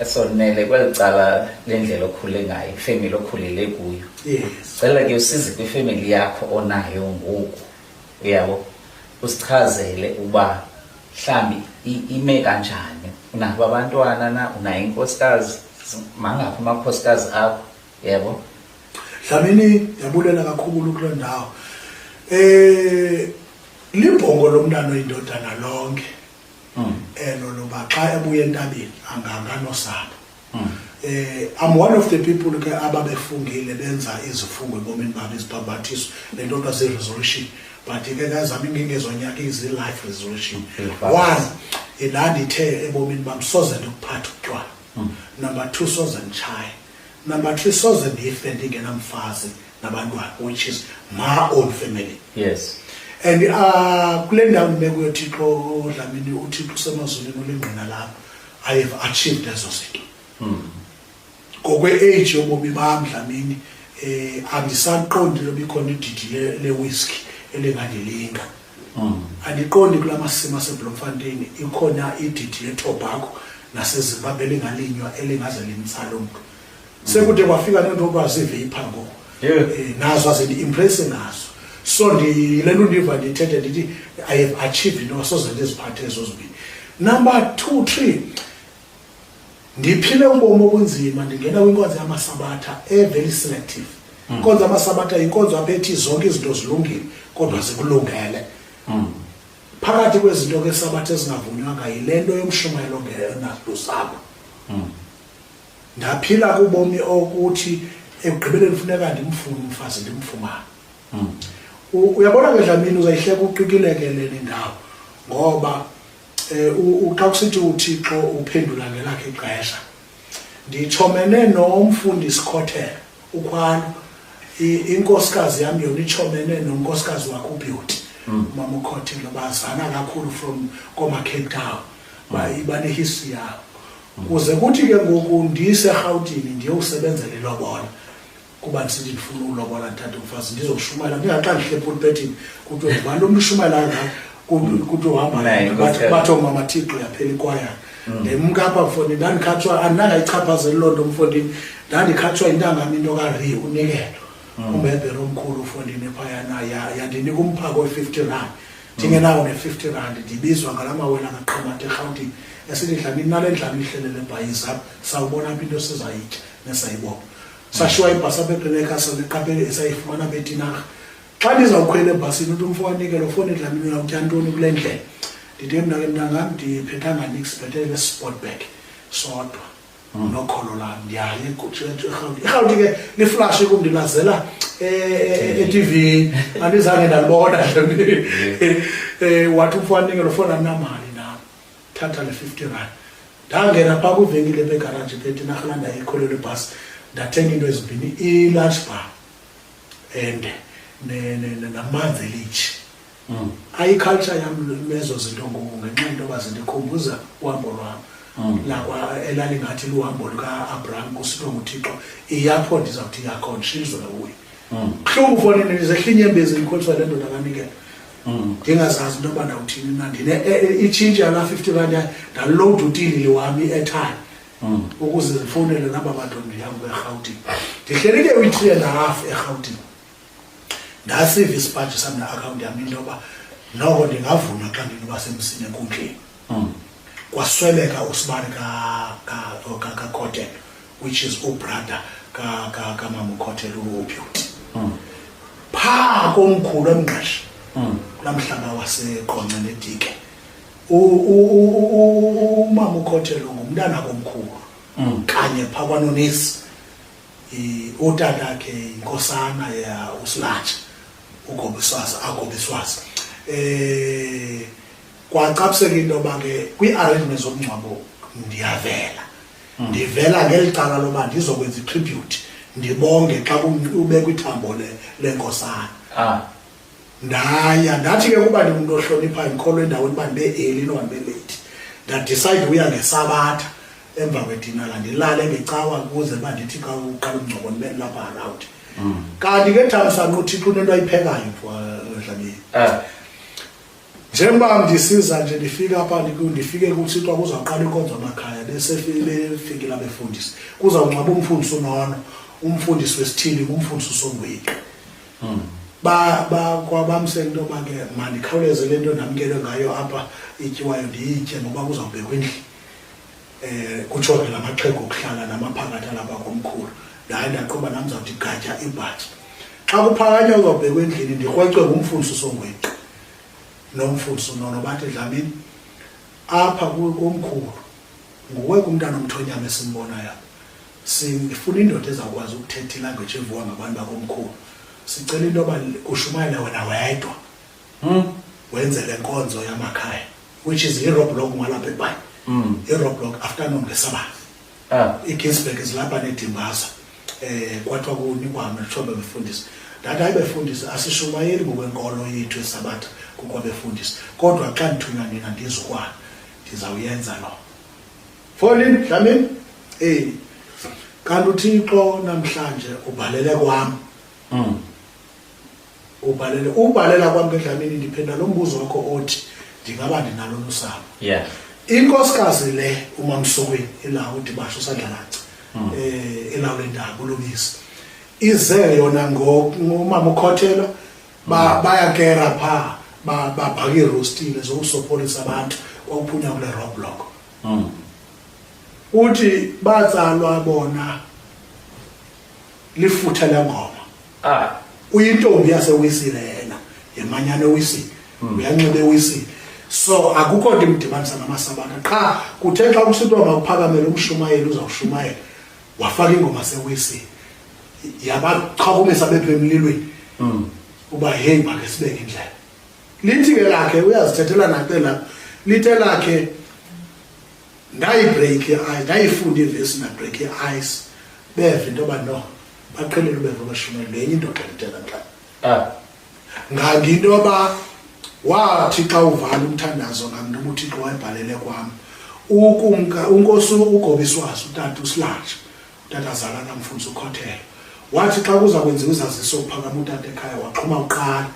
Sonele kweli cala lendlela okhule ngayo, ifemeli okhulele kuyo. Cela ke usize kwifemeli yakho onayo ngoku, uyabo, usichazele uba mhlawumbi ime kanjani, unabo abantwana na, unayo inkosikazi, mangaphi amakhosikazi akho, yebo? Dlamini, ndiyabulela kakhulu kuloo ndawo. Libhongo lomntana oyindodana lonke elo loba xa ebuya entabeni anganganosapho. I'm one of the people ke ababefungile benza izifungo ebomini babo, izibhambathiso, le nto kuthiwa zii-resolution, but ke kazam ingengezonyaka izi-life resolution. One, ndandithe ebomini bam soze ndikuphathe utywala. Number two, soze nditshaye. Number three, soze ndife ndingenamfazi nabantwana, which is my own family. And kule ndawo ndime kuyo, Thixo Dlamini, uThixo usemazulwini ulingqina lam, I have achieved ezo zinto. Ngokwe-age yobomi bam, Dlamini, andisaqondi loba ikhona ididi le-whisky elingandilinga. Andiqondi kula masimo aseBloemfontein ikhona ididi le-tobacco naseZimbabwe elingalinywa elingaze limtsale umntu. Sekude kwafika nento okuthiwa zii-vapor ngoku. Nazo azindi-impresse ngazo. So ndile nto ndiva ndithethe ndithi I have achieved into soze ndiziphathe ezo zibini. Number two, three, ndiphile ubomi obunzima, ndingena kwinkonzo yamasabatha e-very selective. Inkonzo yamasabatha yinkonzo apha ethi zonke izinto zilungile kodwa zikulungele. Phakathi kwezinto ke sabatha ezingavunywanga yile nto yomshumayelo ongenalusapho. Ndaphila kubomi okuthi ekugqibeleni funeka ndimfune umfazi, ndimfumane. Uyabona ke Dlamini, uzayihleka uqikileke le ndawo, ngoba xa kusithi uThixo uphendula ngelakhe ixesha. Nditshomene nomfundisi Khothela ukhwalo, inkosikazi yam yona itshomene nonkosikazi wakhe uBeauty. Umama uKhothela bazana kakhulu from koma Cape Town, bane-history yabo. Kuze kuthi ke ngoku ndiseRhawutini ndiyowusebenzela ilobola, kuba ndisithi ndifuna ulobola, ndithathe umfazi, ndizoshumayela. Ndingaxa ndihle epulpetini kuthiwe ngubani lo mntu ushumayela kangaka, kuthiwe uhamba Naye, yedwa. inkosikazi. Bathi oomama Thixo yaphela ikwayana. Ndemka apha mfondini, ndandikhatshwa, andinangayichaphazeli loo nto mfondini, ndandikhatshwa intangam into kaRi unikelo, umbebhere omkhulu mfondini phayana, yandinika umphako we-50 rand, ndingenawo ne-50 rand. Ndibizwa ngala mawela kaQhamata eRhawutini esithi, "Dlamini, nale ndlala ihlelele ebhayisi apha, sawubona apha into sizayitya nesayibona." Sashiwa ibhasi apha eGreenacre, neqaphele sayifumana apha eTinarha. Xa ndizawukhwela ebhasini uthi umfo wanikela ufowuni, "Dlamini, uyawutya ntoni kule ndlela?" Ndithi mna ke, "Mntangam, ndiphethanga nix, ndiphethe le sport bag sodwa nokholo lam, ndiyaya eRhawuti." IRhawuti ke liflashi kum, ndilazela etivini, andizange ndalibona. Wathi umfo wanikela ufowuni, "Andinamali nam, thatha le 50 rand." Ndangena phaa kwivenkile ebegaraji phetinarhala, ndayikhwelela ibhasi, ndathenga into ezimbini, i-lunch bar and namanzi elitshi. Ayiculture yam lezo zinto ngoku ngenxa yento yoba zindikhumbuza uhambo lwam lakwa elalingathi luhambo luka-Abraham, kusithiwa nguThixo iyapho ndizawuthi yakhona shizwe kuye. Buhlungu fonini, ndizehla inyembezi ndikholiswa le ndoda kanikela, ndingazazi into yoba ndawuthini na. Ndine itshintshi yalaa 50 rand yayo, ndalowuda utilili wam, i-airtime, ukuze ndifowunele naba bantu ndihamba eRhawutini. Ndihleli ke kwi-three and a half eRhawutini, ndasiva isipaji sam neakhawunti yam into yoba noko ndingavuma xa ndinoba semsini enkundleni. Kwasweleka usibani kaKhothelo, which is ubrother kamama uKhothelo, uBeauty, phaa komkhulu eMngqesha, kulaa mhlaba waseQonce neDike. Umama uKhothelo ngumntana komkhulu kanye phaa kwaNonisi. Utatakhe yinkosana ya uSilatsha ugobiswazi agobiswazi. Kwacapseka into yoba ke kwii-arrangements zomngcwabo ndiyavela, ndivela ngeli cala loba ndizokwenza i-tribute, ndibonge xa ubekwa ithambo lenkosana. Ndaya, ndathi ke kuba ndingumntu ohloniphayo, ndikholwa endaweni uba ndibe early noba ndibe late, ndadicide uya ngesabatha emva kwedinala, ndilale ngecawa ukuze uba ndithi xa uqala umngcwabo ndibe lapha around. Kanti ke thamsanqa uThixo unento ayiphekayo, mfo Dlamini. Njengoba ndisiza nje ndifika apha, ndifike kuthixo kuzawuqala inkonzo amakhaya, besefikile abefundisi, kuzawungcwaba umfundisi unono, umfundisi wesithili ngumfundisi usongwiqi. Ba ba kwabamsela into yoba ke mandikhawuleze le nto ndamkelwe ngayo apha ityiwayo ndiyitye ngoba kuzawubekwa endlini. Kutsho ke lamaxhego okuhlala namaphakathi alapha komkhulu. Ndaye ndaqhuba nam ndizawuthi gatya ibhatyi. Xa kuphakanywa kuzawubhekwa endlini ndikrwecwe ngumfundisi usongwiqi nomfundisi unono, bathi Dlamini apha komkhulu nguwe kumntana omthonyama esimbonayo apha. Sifuna indoda ezawukwazi ukuthetha ilanguage evuwa ngabantu bakomkhulu. Sicela into yoba kushumayele wena wedwa. Wenze le nkonzo yamakhaya, which is i-roadblock ngalapha eBhayi. I-roadblock afternoon ngeSabatha. IGinsberg zilapha neDimbaza. Kwathiwa kunikwa kuthiwa bebefundisi. Ndathi hayi befundisi, asishumayeli ngokwenkolo yethu yeSabatha kukwabefundisi. Kodwa xa ndithunywa nina ndizukwana, ndizawuyenza loo. Foni Dlamini? Kanti uThixo namhlanje ubhalele kwam. Ubhalele, ubhalela kwam ke Dlamini, ndiphendula lo mbuzo wakho othi ndingaba ndinalo lusapho. Inkosikazi le uMamsukweni elawo uDibasho uSandlalaci. Elawo lentaba uLubisi. Ize yona ngomama uKhothela bayakera pha, babhaka iirostile zokusopholisa abantu kwakuphunywa kule roadblock. Uthi batsalwa bona lifuthe lengoma. Uyintombi yaseWisile yena, yemanyano eWisile. Uyanxiba eWisile. So akukho nto imdibanisa namaSabatha. Qha kuthe xa kusithiwa makuphakamele umshumayeli uzawushumayela, wafaka ingoma seWisile. Yabachakumisa bepha emlilweni. Uba hey make sibeke indlela. Lithi ke lakhe uyazithethela naxe lapha. Lithe lakhe ndayibreak i-ice, ndayifunda ivesi ndabreak i-ice. Beva into yoba no, baqhelile ubeva abashumayeli le enye indoda ndithe namhlanje. Nganginto yoba wathi xa uvala umthandazo ngamntu uba uThixo wayebhalele kwam. Ukumka uNkosi uGobiswazi utata uSilatsha, utata zala kamfundisi uKhothelo. Wathi xa kuza kwenziwa izaziso uphakama utata ekhaya waxhuma uqala.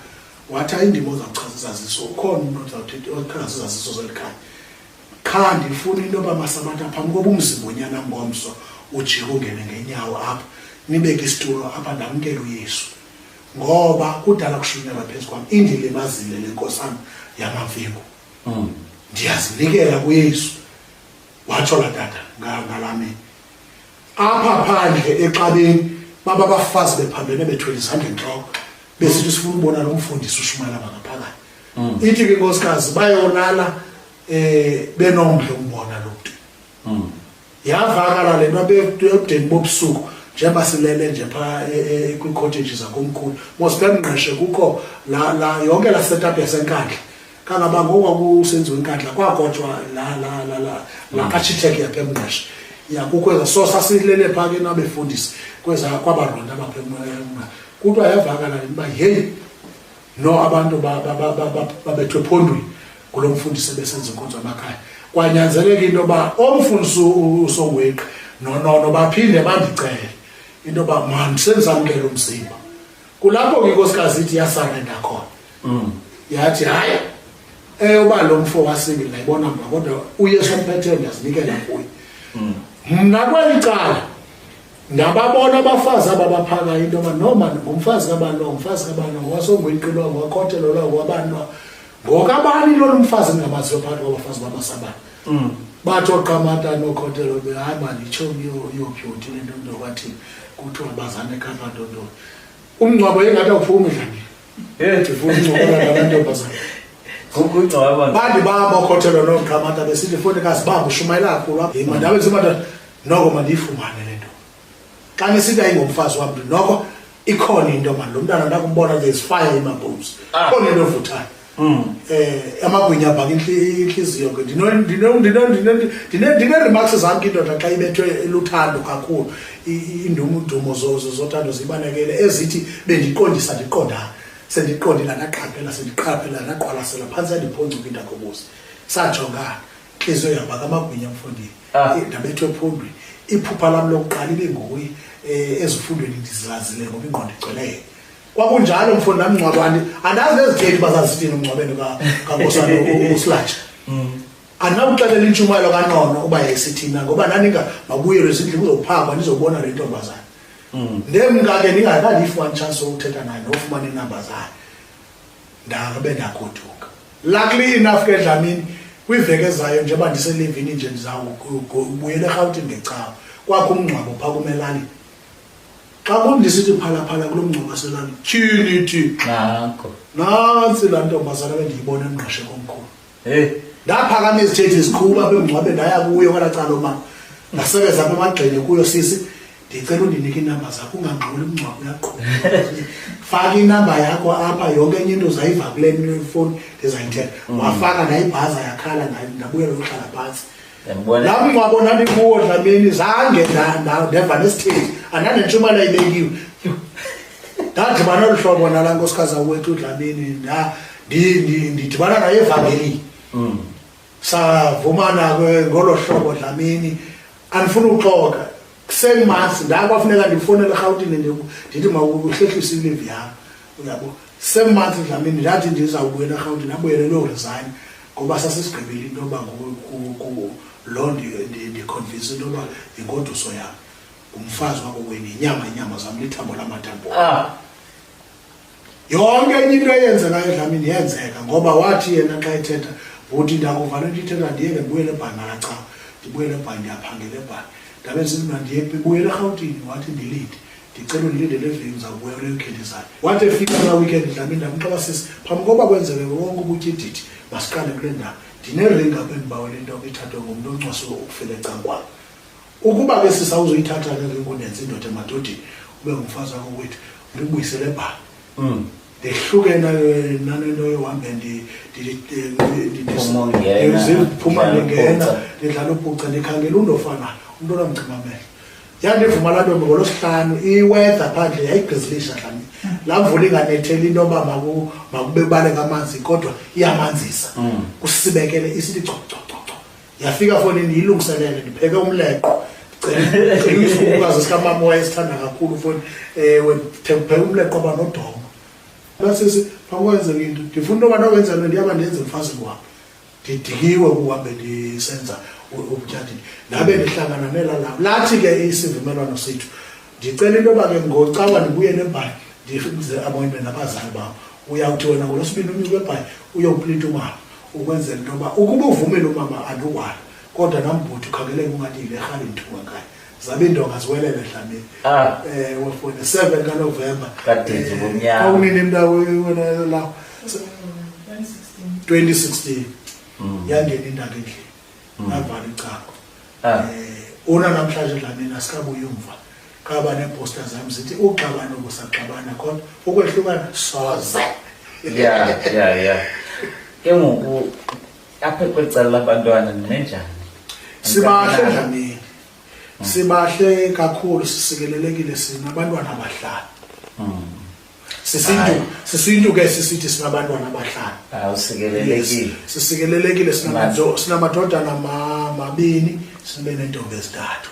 Wathi ayindima ozawuchaza izaziso, ukhona umntu ozawuthetha ochaza izaziso zeli khaya. Qha ndifuna into yoba maSabatha phambi koba umzimba wonyana ngomso ujike ungene ngenyawo apha, nibeke isitulo apha ndamkele uYesu. Ngoba kudala kushunyelwa phezu kwam, indilimazile le nkosana yamaMfengu. Ndiyazinikela kuYesu. Watsho laa tata ngalaa mini. Apha phandle exabeni baba abafazi bephambene bethwele izandla entloko, besithi sifuna ubona lo mfundisi ushumayela ngaphakathi. Ithi ke inkosikazi bayolala benomdla umbona lo mntu. Yavakala le nto ebudeni bobusuku njengoba silele nje phaa kwii-cottage zakomkhulu. Mos bemngqeshe kukho la yonke la setup yaseNkandla. Kangaba ngoku kwakusenziwa iNkandla kwakotshwa la architect yapha eMngqeshe. Ya kukho eza, so sasilele phaa ke nabefundisi kweza kwabaronda bapha eMngqeshe. Kuthiwa yavakala le nto uba heyi no abantu babethwe ephondweni ngulo mfundisi ebesenza inkonzo yamakhaya. Kwanyanzeleka into yoba omfundisi usongweqi nonono baphinde bandicele into yoba mandisenzamkele umzimba. Kulapho ke inkosikazi ithi yasarenda khona. Yathi hayi uba lo mfo wasingile ndayibona mna kodwa uYesu omphetheyo ndiyazinikela kuye. Mna kweli cala ndababona abafazi aba baphakayo into yoba no man ngumfazi kabani lo, ngumfazi kabani lo, ngowasongweqi lo, ngowakhothelo lo, ngowabani lo. Ngokabani lona umfazi endingamaziyo phakathi kwabafazi bamasabane. Bathi ooQamata nookhothelo be hayi mani itshomi yoopyoti le nto nto kwathini kuthiwa bazane eKapa ntontoni. Umngcwabo ingathi awuphumi Dlamini. Ndifuna uncokola namantombazana. Kukungcwaba. Bandibamba ookhothelwa nooQamata besithi fondikazi bamba ushumayela kakhulu apha. Yima ndabe ndithi noko mandiyifumane le nto. Xa nisithi ayingomfazi wam noko ikhona into mani lo mntana ndakumbona there's fire in my bones. Ikhona into evuthayo. Amagwinya abhaka intliziyo ke. Ndine-remarks zam ke indoda xa ibethwe luthando kakhulu. Indumo zothando zibalekele ezithi bendiqondisa ndiqonda. Sendiqondile ndaqaphela, sendiqaphela ndaqwalasela phantsi yandiphoncuka into yakobuzi. Sajongana. Intliziyo yabhaka amagwinya mfondini. Ndabethwa ephondweni. Iphupha lam lokuqala ibe nguye, ezifundweni ndizilazile ngoba ingqondo igcwele yena. Kwakunjalo mfo, ndamngcwabo andazi nezithethi uba zazithini emngcwabeni kankosana uSlatsha. Andinakuxelela intshumayelo kaNono uba yayisithini na, ngoba ndaninga mabuyelwe ezindlini, kuzophakwa, ndizobona le ntombazana. Ndemka ke ndingakandiyifumani chance yokuthetha naye nofumana iinamba zayo, ndabe ndagoduka. Luckily enough ke Dlamini, kwiveki ezayo, njengoba ndiselivini nje, ndizawubuyela eRhawutini ngecawa, kwakho umngcwabo phaa kumelalini. Xa kum ndisithi phalaphala kulo mngcwabo waselalini, tyhini thi, Nanko. Nantsi laa ntombazana bendiyibona emngqeshe komkhulu. Hey. Ndaphakama izithethi ziqhuba apha emngcwabeni, ndaya kuyo kwelaa cala omama, ndasebenza apha emagxeni kuyo. "Sisi, ndicela undinike iinamba zakho, ungangxoli, umngcwabo uyaqhuba. Faka inamba yakho apha, yonke enye into uzayiva kule fowuni ndizayithetha." Wafaka, ndayibhaza, yakhala, ndabuyela uhlala phantsi. Ndiyambona. Laa mngcwabo ndandikuwo Dlamini, zange ndeva nesithethi, andanentshumayelo ayibekiwe. Ndadibana olu hlobo nalaa nkosikazi awethu Dlamini, ndidibana naye evangelini. Savumana ke ngolo hlobo Dlamini, andifuna uxoka, same month ndakwafuneka ndifowunele eRhawutini, ndithi mawuhlehlise i-leave yam, uyabo. Same month Dlamini, ndathi ndizawubuyela eRhawutini, ndabuyela kuyoresign, ngoba sasisigqibile into yoba loo ndiconvince into yoba yingoduso yam, ngumfazi wakokwenu, yinyama inyama zam, lithambo lamathambo. Yonke enye into eyenzekayo Dlamini yenzeka ngoba wathi yena xa ethetha, "Bhuti, ndakuva le nto ithetha, ndiyeke ndibuyele eBhayi ngalaa cawa, ndibuyele eBhayi, ndiyaphangela eBhayi." Ndabe ndisithi mna ndibuyele eRhawutini. Wathi ndilinde, "Ndicela undilinde le veki, ndizawubuya kule weekend izayo." Wathi efika kulaa weekend Dlamini, ndamxela, "Sisi, phambi koba kwenzeke konke ubutyididi, masiqale kule ndawo. Ndineringi apha endibawela into yoba ithathwe ngumntu oncwase ukufela ecankwam. Ukuba ke sisa uzoyithatha le ringi, undenze indoda emadodeni, ube ngumfazi wakho kwethu, ndikubuyisele eBhayi." Ndehlukene nale nto yohambe Phuma ungena, ndiphuma udlala ndingena, ubhuca. Ndidlala ubhuca, ndikhangela umntu ofanayo, umntu onamcima amehlo. Yandivuma laa ntombi ngolwesihlanu. Iweather phandle yayigqizilisha Dlamini, laa mvula inganetheli into yoba makube kubaleka amanzi, kodwa iyamanzisa, kusibekele isithi co co co co. Yafika fowunini, ndiyilungiselele, ndipheke umleqo, ndicela isikhukhukazi sikamama wayesithanda kakhulu fowuni. Ewe, ndipheke umleqo abanodongo. Basisi, phambi kwenzeka into, ndifuna into yoba nokwenza nto, ndiyaba ndenze emfazini wam, ndidikiwe kuhambe ndisenza ubutyadini. Ndabe ndihlangana nela lam, lathi ke isivumelwano sethu, ndicela into yoba ke ngocawa ndibuyele eBhayi, ndize appointment nabazali bam. Uyawuthi wena ngolwesibini unyuke eBhayi, uyokuplita umama, ukwenzela into yoba ukuba uvumile umama andikwala, kodwa nam bhuti ukhangeleka ungathi yile rhali ndithuka ngayo. Zabe iindonga ziwelele Dlamini. Wefowuni 7 kaNovemba. Kadidi ubumnyama. Kwakunini mnta wena lawo? 2016. Yangena intaka endlini, yavala icango. Una namhlanje Dlamini asikabuyi umva, kaba neeposta zam zithi uxabana obusaxabana, kodwa ukwehlukana soze. Ya, ke ngoku apha kweli cala labantwana ninenjani? Sibahle Dlamini, sibahle kakhulu, sisikelelekile, sinabantwana abahlanu. Sisintu, sisintu ke sisithi sinabantwana abahlanu. Awusikelelekile. Yes, sisikelelekile, sinamadodana mabini, sibe nentombi ezintathu.